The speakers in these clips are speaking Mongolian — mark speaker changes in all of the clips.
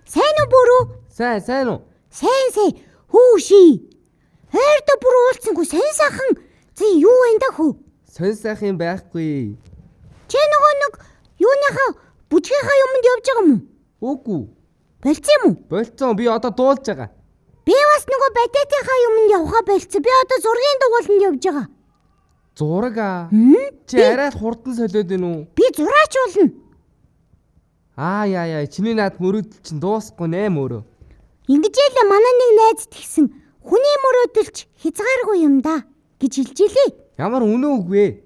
Speaker 1: Сайн уу бүрүү?
Speaker 2: Сайн, сайн уу?
Speaker 1: Сайн сайн. Хүүши. Ойрдо бүр уулзсангүй сайн сайхан. Зэ юу байна да хөө?
Speaker 2: Сонь сайхан юм байхгүй.
Speaker 1: Чи нөгөө нэг юуныхаа бүжгийнхаа юмд явж байгаа юм уу?
Speaker 2: Үгүй.
Speaker 1: Болцсон юм уу?
Speaker 2: Болцсон, би одоо дуулж байгаа.
Speaker 1: Би бас нөгөө бадатынхаа юмд явхаа болцсон. Би одоо зургийн дугууланд явж байгаа.
Speaker 2: Зураг аа.
Speaker 1: Хм?
Speaker 2: Чи арай л хурдан солиод байна уу?
Speaker 1: Би зураач болно.
Speaker 2: Аа яа яа, чиний наад мөрөөдөл чинь дуусахгүй нэ мөрөө.
Speaker 1: Ингэж л манай нэг найз тэгсэн. Хүний мөрөөдөлч хязгааргүй юм да гэж хэлж илээ.
Speaker 2: Ямар үнэ үг вэ?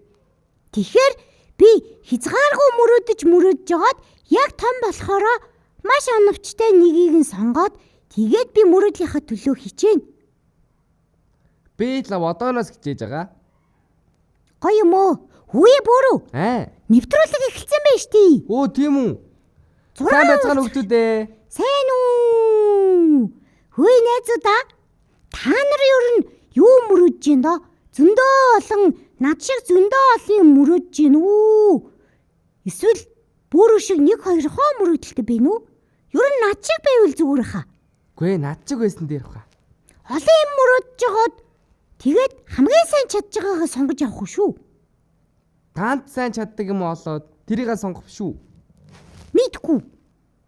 Speaker 1: Тэгэхээр би хязгааргүй мөрөөдөж мөрөөдөж жагаад яг том болохоро маш оновчтой нэгийг нь сонгоод тэгээд би мөрөөдлийнхаа төлөө хичээнэ.
Speaker 2: Би л одооноос хичээж байгаа.
Speaker 1: Гоё юм уу? Үе бүрүү.
Speaker 2: Аа.
Speaker 1: Нэвтрүүлэг эхэлсэн байж тээ.
Speaker 2: Өө тийм үү? Сайн байцгаана хүмүүс ээ.
Speaker 1: Сайн уу? Хөөе найзуудаа. Та нар ер нь юу мөрөөдөж байна доо? Зөндөө олон над шиг зөндөө олон юм мөрөөдөж байна үү? Эсвэл бүрүү шиг нэг хоёр хоо мөрөөдөлтэй байна уу? Ер нь над шиг байвал зүгээр хаа.
Speaker 2: Гүй над чиг байсан дээр хаа.
Speaker 1: Олон юм мөрөөдөж жагаад тэгээд хамгийн сайн чадж байгаагаа сонгож авах уу шүү.
Speaker 2: Таанд сайн чаддаг юм олоод тэрийг сонгох шүү.
Speaker 1: Мэдгүй.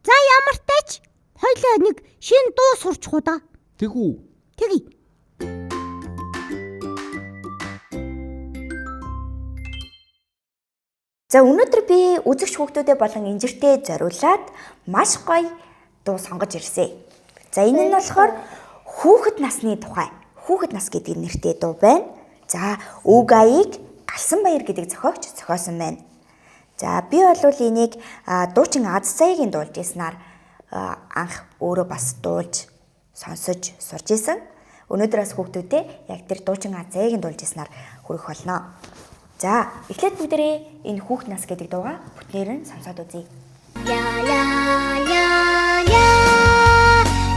Speaker 1: За ямар тач хоёлаа нэг шинэ дуу сурчих уу да.
Speaker 2: Тэг үү?
Speaker 1: Тэгье.
Speaker 3: За өнөөдөр би үзэгч хүүхдүүдэд болон инжиртэй зориулаад маш гоё дуу сонгож ирсэн. За энэ нь болохоор хүүхэд насны тухай. Хүүхэд нас гэдэг нэртэй дуу байна. За Үг аяыг Галсан баяр гэдэг зохиогч зохиосон байна. За би бол энийг дуучин Аз заяагийн дуулж ирснээр анх өөрөө бас дуулж сонсож сурж исэн. Өнөөдөр бас хүүхдүүдэд яг тэр дуучин Аз заяагийн дуулж ирснээр хүргэх болно. За, эхлээд бүгдээрээ энэ хүүхд нас гэдэг дуугаа бүтнээр нь сонсоод үзье.
Speaker 4: Я ля ля ля ля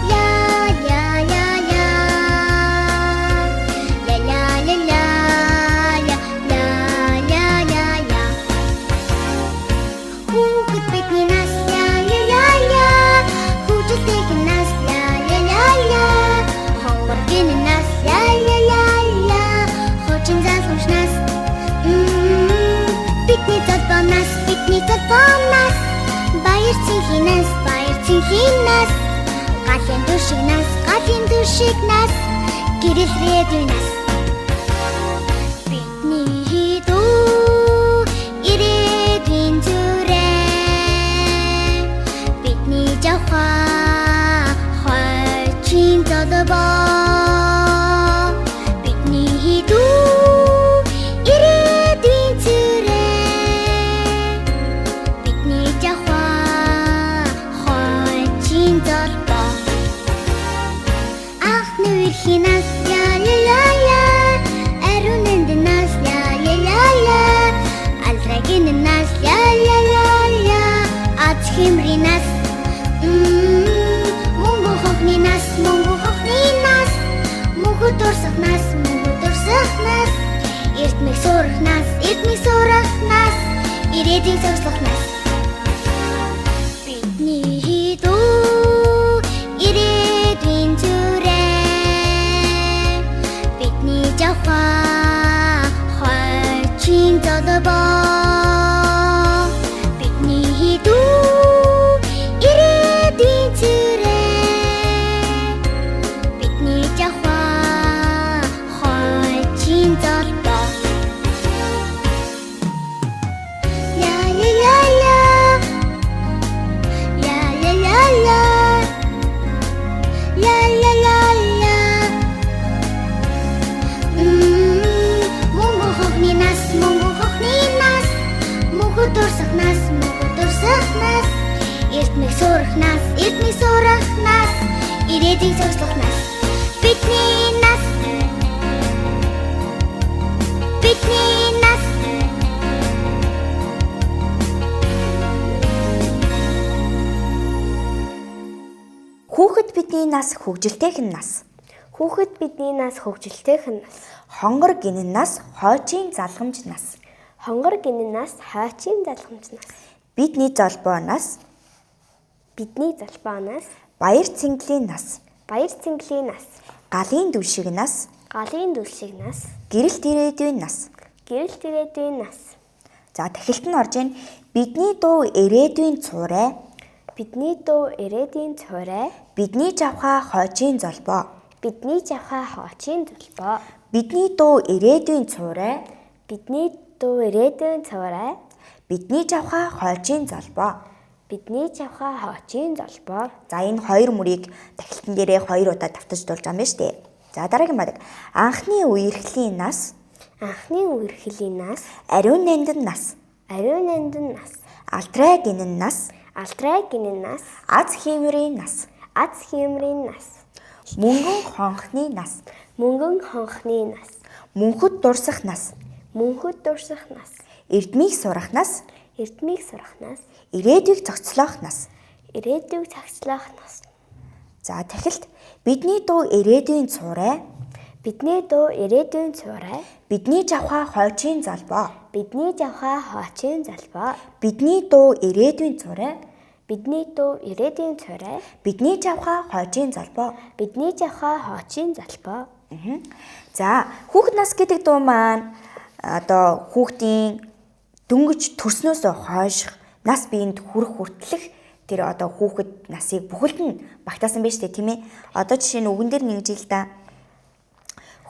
Speaker 4: ля ля ля ля ля ля ля ля ля ля ля. Хүүхэд бидний нас ля ля ля ля, хөгжилтэйхэн нас ля ля ля ля, ховор гин нас ля ля ля ля, хуучин залгамж нас. Бидний толбоо нас, бидний толбоо нас, баяр цэнхийн нас, баяр цэнхийн нас, галын дүршиг нас, галын дүршиг нас, гэрэл рээдүй нас. Бидний хідүү ирээдүйн зүрэ, бидний жавхаа хойчин толбоо, бидний хідүү ирээдүйн зүрэ, бидний жавхаа хойчин толбоо. Анхны үерхийн нас ля ля ля ля, ариун нанд нас ля ля ля ля, алрагийн нас ля ля ля ля, аз хэмрийн нас, мөнгө хохны нас, мөнгө хохны нас, мөнхөд дурсах нас, мөнхөд дурсах нас, эрдмэг сурах нас, эрдмэг сурах нас, ирээдүйн зогслох нас. Бидний хідүү ирээдүйн зүрэ, бидний жавхаа хойчин толбоо, бидний хідүү ирээдүйн зүрэ, бидний жавхаа хойчин толбоо. Ля ля ля ля ля ля ля ля ля ля ля ля. Мөнгө хохны нас, мөнгө хохны нас, мөнхөд дурсах нас, мөнхөд дурсах нас, эрдмэг сурах нас, эрдмэг сурах нас, ирээдүйн зогслох нас. Бидний нас, бидний
Speaker 3: нас хөгжилтэйхэн нас.
Speaker 5: Хүүхэд бидний нас хөгжилтэйхэн нас.
Speaker 3: Хонгор гинэн нас хойчийн залгамж нас.
Speaker 5: Хонгор гинэн нас хойчийн залгамж нас.
Speaker 3: Бидний золбоо нас.
Speaker 5: Бидний золбоо нас.
Speaker 3: Баяр цэнглийн нас.
Speaker 5: Баяр цэнглийн нас.
Speaker 3: Галын дүлшиг нас.
Speaker 5: Галын дүлшиг нас.
Speaker 3: Гэрэлт ирээдүйн нас.
Speaker 5: Гэрэлт ирээдүйн нас.
Speaker 3: За дахилт нь орж ийн. Бидний дуу ирээдүйн цуурай.
Speaker 5: Бидний дуу ирээдүйн цуурай.
Speaker 3: Бидний жавхаа хойчийн золбоо.
Speaker 5: Бидний жавхаа хойчийн золбоо.
Speaker 3: Бидний дуу ирээдүйн цуурай.
Speaker 5: Бидний дуу ирээдүйн цуурай.
Speaker 3: Бидний жавхаа хойчийн золбоо.
Speaker 5: Бидний жавхаа хойчийн золбоо.
Speaker 3: За энэ хоёр мөрийг дахилтан дээрээ хоёр удаа давтаж дуулж байгаа юм байна шүү дээ. За дараагийн бадаг. Анхны үерхлийн нас.
Speaker 5: Анхны үерхлийн нас.
Speaker 3: Ариун нандин нас.
Speaker 5: Ариун нандин нас.
Speaker 3: Алтрай гинэн нас.
Speaker 5: Алтрай гинэн нас.
Speaker 3: Аз хиймрийн нас.
Speaker 5: Аз хиймрийн нас.
Speaker 3: Мөнгөн хонхны нас.
Speaker 5: Мөнгөн хонхны нас.
Speaker 3: Мөнхөд дурсах нас.
Speaker 5: Мөнхөд дурсах нас.
Speaker 3: Эрдмийг сурах нас.
Speaker 5: Эрдмийг сурах нас.
Speaker 3: Ирээдүйг зохицлоох нас.
Speaker 5: Ирээдүйг зохицлоох нас.
Speaker 3: За дахилт бидний дуу ирээдүйн цуурай.
Speaker 5: Бидний дуу ирээдүйн цуурай.
Speaker 3: Бидний жавхаа хойчийн золбоо.
Speaker 5: Бидний жавхаа хойчийн золбоо.
Speaker 3: Бидний дуу ирээдүйн цуурай.
Speaker 5: Бидний дуу ирээдүйн цуурай.
Speaker 3: Бидний жавхаа хойчийн золбоо.
Speaker 5: Бидний жавхаа хойчийн золбоо.
Speaker 3: За хүүхэд нас гэдэг дуу маань одоо хүүхдийн дөнгөж төрснөөсөө хойших нас биеинд хүрэх хүртлэх тэр одоо хүүхэд насыг бүхэлд нь багтаасан байж тээ, тийм ээ. Одоо жишээ нь үгэн дээр нэгж ил да.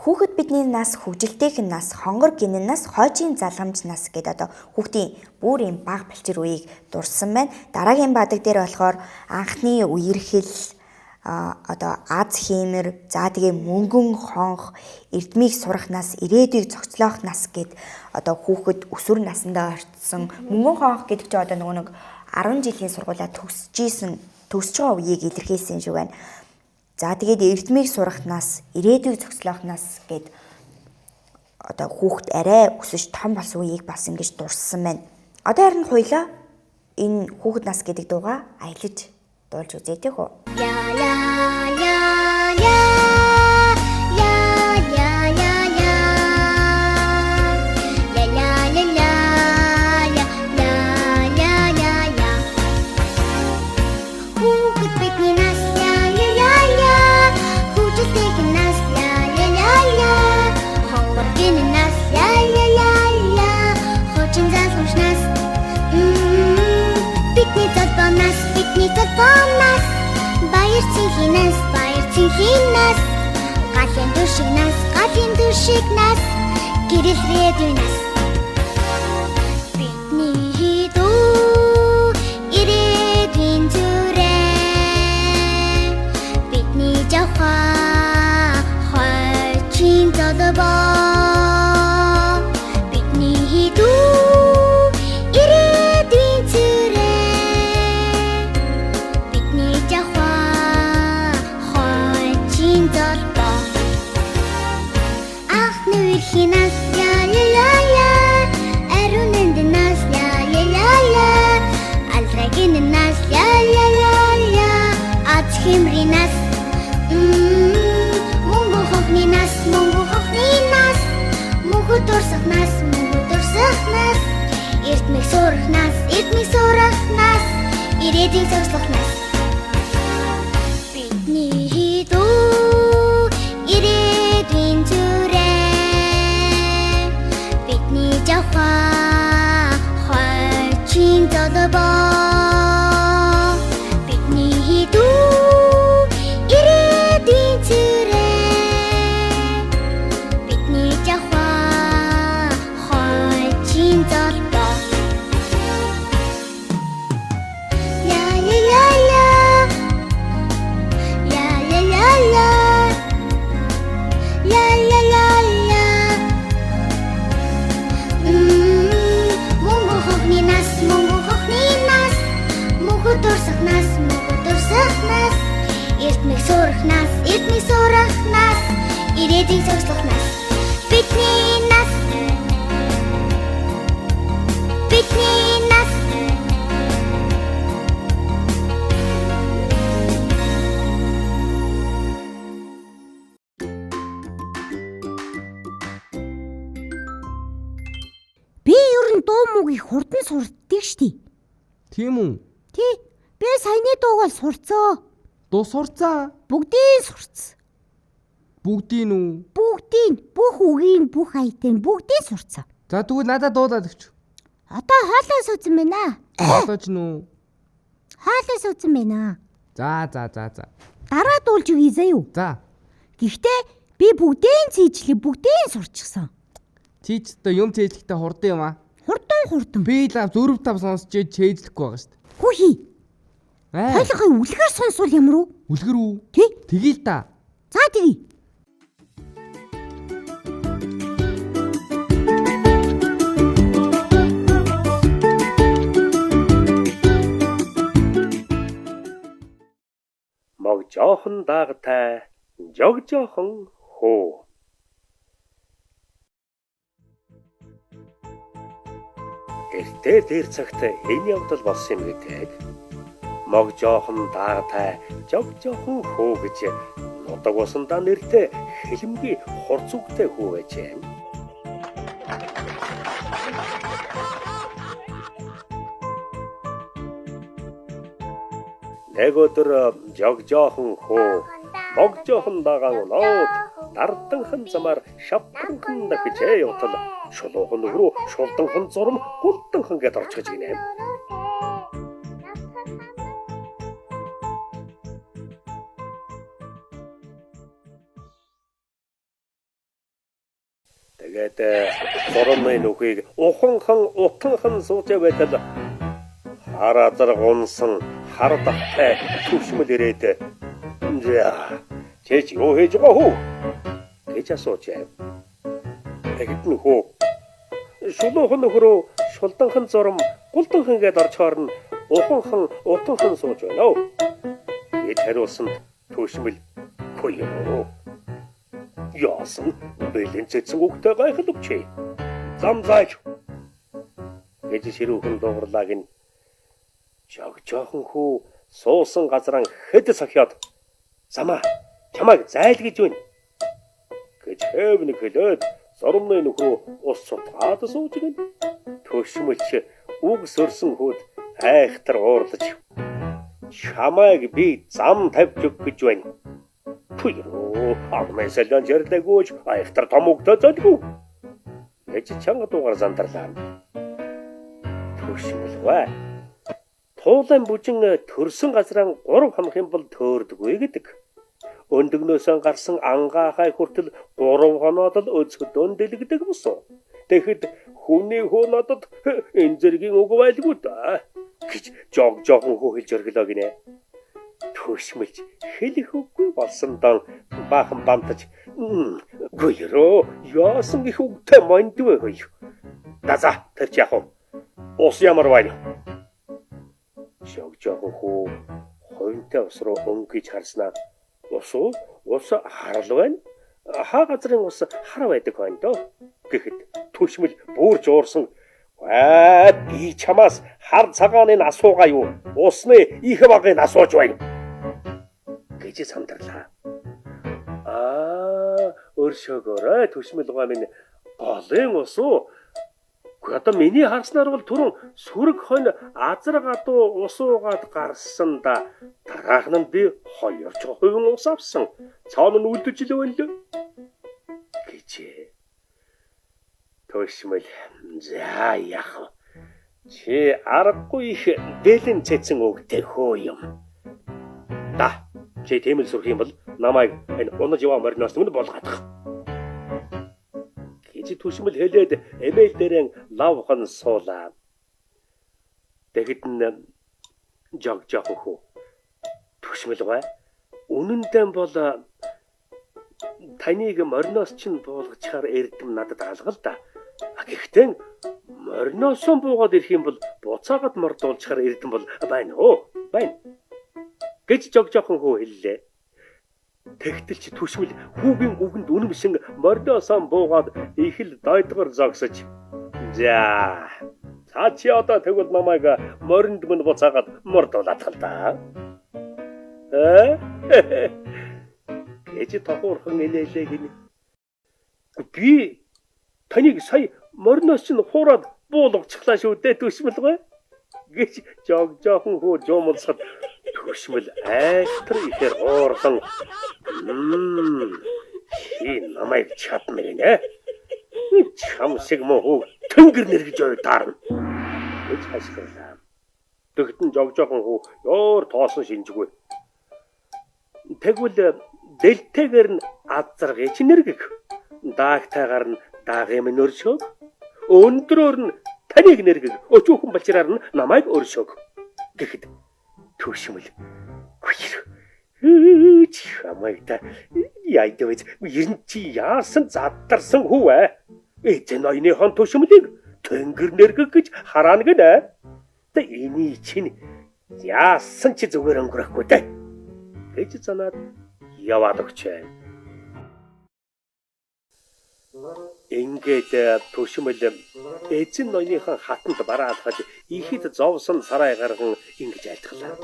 Speaker 3: Хүүхэд бидний нас хөгжилтэйхэн нас, хонгор гинэн нас, хойчийн залгамж нас гэдэг одоо хүүхдийн бүр юм баг балчир үеийг дурссан байна. Дараагийн бадаг дээр болохоор анхны үерхэл, одоо аз хиймэр, за тэгээ мөнгөн хонх, эрдмийг сурах нас, ирээдүйг зохицлоох нас гэд одоо хүүхэд өсвөр насндаа орцсон. Мөнгөн хонх гэдэг чинь одоо нөгөө нэг 10 жилийн сургуулаа төгсөж байгаа үеийг илэрхийлсэн шиг байна. За тэгээд эрдмийг сурах нас, ирээдүйг зохицлоох нас гэд одоо хүүхэд арай өсөж том болсон үеийг бас ингэж дурссан байна. Одоо харин хуйлаа энэ хүүхэд нас гэдэг дууга аялаж дуулж үзье тийх үү?
Speaker 4: Я я я я я я я я я я я я я я я я. Хүүхэд бидний нас я я я я, хөгжилтэйхэн нас я я я я, хонгор гинэн нас я я я я, хуучин залгамж нас. Бидний золбоо нас, бидний золбоо нас, баяр цэнхийн нас, баяр цэнхийн нас, галын дүршиг нас, галын дүршиг нас, гэрэл рээдүй нас. Бидний дүү ирээдүйн зүрээ, бидний жавхаа хойчийн золбоо. Бидний дүү ирээдүйн зүрээ, бидний жавхаа хойчийн золбоо. Анхны үерхийн нас я я я я, ариун нандин нас я я я я, алдрагын нас я я я я, аз хэмрийн нас, мөнгө хохны нас, мөнгө хохны нас, мөнхөд дурсах нас, мөнхөд дурсах нас, эрдмийг сурах нас, эрдмийг сурах нас, ирээдүйг зогслох нас. Бидний дүү ирээдүйн зүрээ, бидний жавхаа хойчийн золбоо. Бидний дүү ирээдүйн зүрээ, бидний жавхаа хойчийн золбоо. Я я я я я я я я я я я я. Мөнгө хохны нас, мөнгө хохны нас, мөнхөд дурсах нас, мөнхөд дурсах нас, эрдмийг сурах нас, эрдмийг сурах нас, ирээдүйг зогслох нас. Бидний нас, бидний нас.
Speaker 1: чинь дуу мууг их хурдан сурддаг штий.
Speaker 2: Тийм үү?
Speaker 1: Тий. Би саяны дууг бол сурцоо.
Speaker 2: Дуу сурцаа.
Speaker 1: Бүгдийг сурцсан.
Speaker 2: Бүгдийг үү?
Speaker 1: Бүгдийг бүх үгийг бүх аятыг бүгдийг сурцсан.
Speaker 2: За тэгвэл надад дуулаад өгч.
Speaker 1: Одоо хоолоо суусан байна.
Speaker 2: Хоолойч нү.
Speaker 1: Хоолоо суусан байна.
Speaker 2: За за за за.
Speaker 1: Дараа дуулж өгье заа юу?
Speaker 2: За.
Speaker 1: Гэхдээ би бүгдийг цээжлээ, бүгдийг сурчихсан.
Speaker 2: Чи ч одоо юм цээжлэхдээ хурдан юм аа.
Speaker 1: Хурдан хурдан.
Speaker 2: Би л 4 5 сонсч цээжлэхгүй байгаа шүү дээ.
Speaker 1: Хүүхий.
Speaker 2: Аа.
Speaker 1: Хойлохоо үлгэр сонсвол ямар уу?
Speaker 2: Үлгэр үү?
Speaker 1: Тий.
Speaker 2: Тэгье л та.
Speaker 1: За тэгье.
Speaker 6: Мог жоохон даагатай, жог жоохон хөө. Гэртээ дээр цагт энэ явдал болсон юм гэдэг. Мог жоохон даагатай, жог жоохон хөө гэж нудаг усандаа нэртэй хилэмгийн хурц үгтэй хүү байжээ. Нэг өдөр жог жоохон хөө мог жоохон дагаан унаад дарданхан замаар шавтанхан дахижээ явтал шулуухан нөхрөө шулданхан зурм гулданхан гэд орчихж гинэ. Тэгээд зурмын нүхийг уханхан утанхан сууж байтал хар азар гунсан хар давтай түвшмэл ирээд за чи ч юу хийж байгаа хүү гэж асуужээ. Тэгэд нь хөө шулуухан нөхрөө шулданхан зурм гулданхан гэд орчхоор нь уханхан утанхан сууж байна гэж хариулсанд түвшмэл хөөе яасан бэлэн цэцэн үгтэй гайхал өгчээ. Зам зааж гэж ширүүхэн дуугарлаа гин. Жог жоохон хүү суусан газраа хэд сохиод замаа чамайг зайл гэж байна гэж хэв нэг хэлээд зурмны нөхрөө ус сутгаад сууж гин. Төшмөлч үг сөрсөн хүүд айхтар уурлаж чамайг би зам тавьж өг гэж байна. Түйрөө амнай салон жирлэгүүч айхтар том үгтэй зодгүй гэж чанга дуугаар зандарлаа. Төшмөлгүй. Туулайн бүжин төрсөн газраа 3 хонох юм бол төөрдөггүй гэдэг. Өндөгнөөсөө гарсан ангаахай хүртэл 3 хоноод л өцгдөн дэлгдэг бусуу. Тэгэхэд хүний хөө надад энэ зэргийн үг байлгүй да гэж жог жоохон хөө хэлж оргилоо гинэ. Төшмөлж хэлэх үггүй болсон дан баахан бамтаж гүйрөө яасан гих үгтэй монд вэ хөөе. За тэр чи яах вэ? Ус ямар байна? Жог жоохон хөө хувинтай ус руу өнгөж харснаа ус уу? Ус харал байна. Хаа газрын ус хар байдаг байна дөө гэхэд түшмэл бүрж уурсан. Аа би чамаас хар цагааныг асуугаа юу? Усны их багыг асууж байна гэж сандарлаа. Аа өршөөгөөрэй түшмэл гоо минь голын ус уу? Гэхдээ одоо миний харснаар бол түрүүн сүрэг хонь азар гадуу ус уугаад гарсан да. Дараах нь би 2% ус авсан. Цаана нь үлдэж л байна лээ гэжээ. Төшмөл за яах вэ? Чи аргагүй их бэлэн цэцэн өгтэй хөө юм. Да чи тийм л сүрх юм бол намайг энэ унаж яваа мориноос минь болгоодох гэж түшмэл хэлээд эмээл дээрэн лавхан суулаа. Тэгэхэд нь жог жоох хөө. Түшмэл гой. Үнэндээ бол таныг мориноос чинь буулгачаар эрдэм надад алга л да. Гэхдээ мориноосоо буугаад ирэх юм бол буцаагаад мордуулчихаар эрдэм бол байна оо. Байна гэж жог жоохон хөө хэллээ. Тэгтэл чи түшмэл хүүгийн үгэнд үнэмшин мориноосоо буугаад их л дойдгор зогсож. За. За чи одоо тэгвэл намайг моринд мөн буцаагаад мордуулах л да. Э? Гэж тохуурхан инээлээ гинэ. Би таныг сая мориноос чинь хуураад Буулгачихлаа шүү дээ түшмэлгүй гэж жог жоохон хүү жуумалсад түшмэл айхтар ихээр уурлан чи намайг чадна гинэ. Чам шиг муу хүү тэнгэр нэргэж ой даарна гэж хашгирлаа. Тэгтэн жог жоохон хүү ёор тоосон шинжгүй. Тэгвэл дэлтэйгээр нь азаргыг чи нэргэх. Даагтайгаар нь даагийн минь өршөөг. Өндрөөр нь таныг нэргэг. Өчүүхэн балчраар нь намайг өршөөг. Гэхэд түшмэл чамайг та яйдвэз ер нь чи яасан задарсан хүү вэ? Эзэн ноёны хон түшмлийг тэнгэр нэргэг гэж хараана гинэ. Та эний чинь яасан чи зүгээр өнгөрөхгүй дээ гэж занаад яваад өгчээ. Ингээд түшмэл эзэн ноёныхон хатанд бараалхаж ихэд зовсон сарай гарган ингэж айлтгалаа.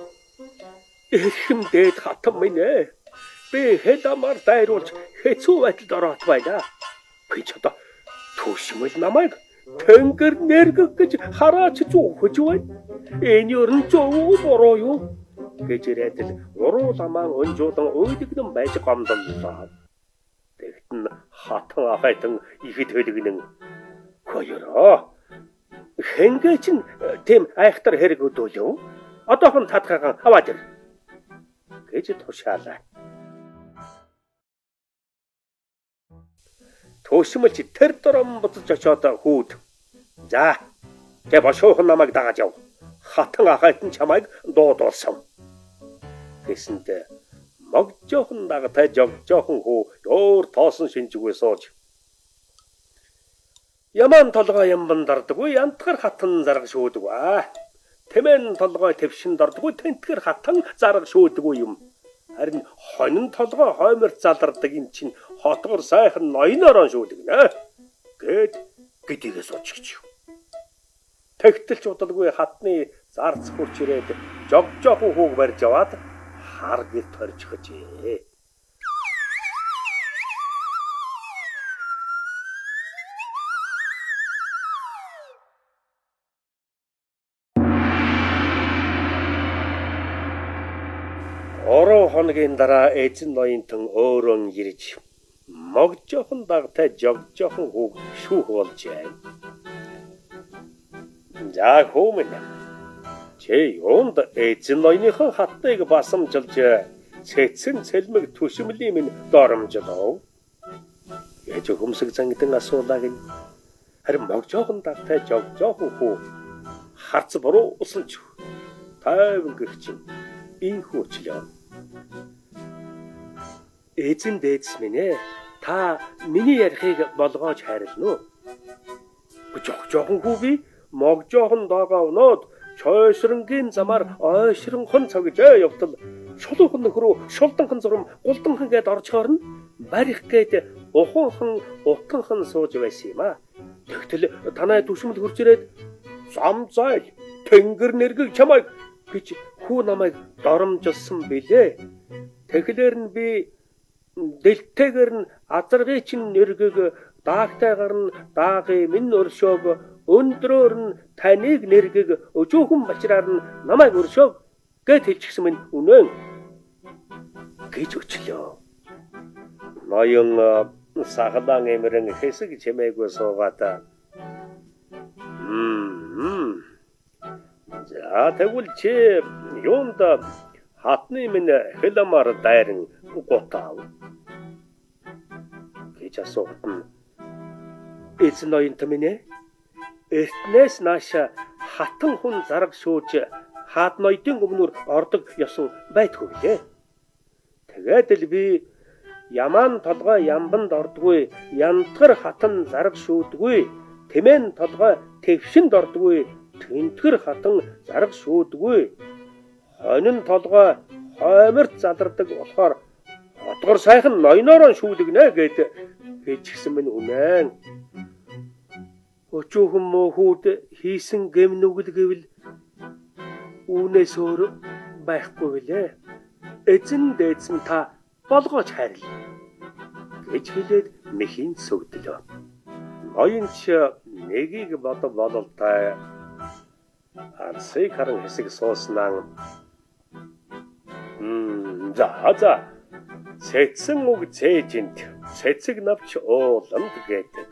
Speaker 6: Эрхэм дээд хатан минь ээ. Би хэл амаар дайруулж хэцүү байдалд ороод байна. Би ч одоо түшмэл намайг тэнгэр нэргэг гэж хараач зүүхэж байна. Энэ ер нь зөв үү буруу юу гэж ирээд л уруу ламаан өнжуулан уйлэгдэн байж гомдоллоо. Тэгтэн хатан ахайтан ихэд хэлгэнэн хоёроо хэнгээ чин тийм айхтар хэрэг өдөөлөв. Одоохон татгаахан аваад ир гэж тушаалаа. Түшмэлч тэр дором буцаж очоод хүүд. За, тэ бошуухан намайг дагаж яв. Хатан ахайтан чамайг дуудуулсан. Гэсэндээ мог жоохон дагтай жог жоохон хүү өөр тоосон шинжгүй сууж. Яман толгой ямбан дардаггүй янтгар хатан зарга шүүдэг аа. Тэмэн толгой твшин дордгүй тэнтгэр хатан зарга шүүдэггүй юм. Харин хонин толгой хойморт залардаг юм чинь хотгор сайхан ноёнороо шүүлгэнэ гэд гэдийгээ суучихчих. Тэгтэл ч удалгүй хатны зарц хурч ирээд жог жоохон хүүг барьж аваад хар гэр торжихжээ. Гурван хоногийн дараа эзэн ноёнтон өөрөө ирж мог жоохон дагтай жог жоохон хүүг шүүх болжээ. За хүү минь, чи юунд эзэн ноёныхон хатныг басамжилж цэцэн цэлмэг түшмлийн минь доромжлов гэж хөмсөг зангидан асуулаа гин. Харин мог жоохон дагтай жог жоохон хүү харц буруу усан ч тайван гэрчин инхүү өчлөө. Эзэн дээдс минь ээ, та миний ярихыг болгоож хайрлана уу? Жог жоохон хүү би мог жоохон доогоо унаад чойсронгийн замаар ойшронхон цогжээ явтал шулуухан нөхрөө шулданхан зурам гулданхан гээд орж хоорно барих гээд ухуунхан утанхан сууж байсан юм аа. Тэгтэл танай түшмэл хурж ирээд зам зайл тэнгэр нэргэг чамайг гэж хүү намайг доромжилсан билээ. Тэгэхээр нь би дэлтэйгээр нь азаргыг чинь нэргэг даагтайгаар нь даагийн минь өршөөг өндрөөр нь таныг нэргэг өжөөхөн бачраар нь намайг өршөөг гэд хэлчихсэн минь үнэн гэж өчлөө. Ноён сахалан эмэрэн хэсэг чимээгүй суугаад За тэгвэл чи юунд хатны минь хэл амаар дайран гутаав гэж асуухад нь эзэн ноёнт минь ээ, эртнээс нааша хатан хүн зарга шүүж хаад ноёдын өмнөр ордог ёсон байдгүй лээ. Тэгээд л би ямаан толгой ямбанд ордгүй, янтгар хатан зарга шүүдгүй, тэмээн толгой твшинд ордгүй, тэнтгэр хатан зарга шүүдгүй, хонин толгой хойморт залардаг болохоор хотгор сайхан ноёноороо шүүлгэнэ гэд хэлчихсэн минь үнэн. Өчүүхэн муу хүүд хийсэн гэм нүгэл гэвэл үүнээс өөр байхгүй билээ. Эзэн дээдсэн та болгооч хайрл гэж хэлээд мэхийн сөгдлөө. Ноёнч Нэгийг бодов бололтой алсыг харан хэсэг сууснаа. За. Цэцэн үг цээжинд цэцэг навч ууланд гэдэг.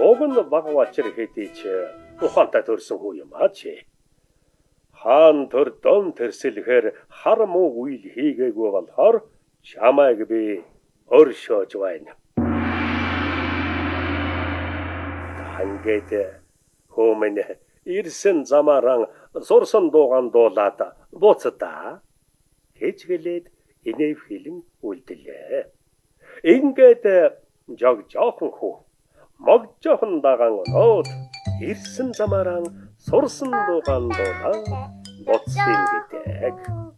Speaker 6: Уг нь баг вачир хэдий ч ухаантай төрсөн хүү юм аа чи. Хаан төр дом тэрсэлэхээр хар муу үйл хийгээгүй болохоор чамайг би өршөөж байна. Ингээд хөөмөн ирсэн замааран сурсан дууган дуулаад буцдаа гэж хэлээд инээв хилэн үлдлээ. Ингээд жог жоохон хүү мог жоохон дагаан өнөөд ирсэн замааран сурсан дууган дуулаад буцсан гэдэг.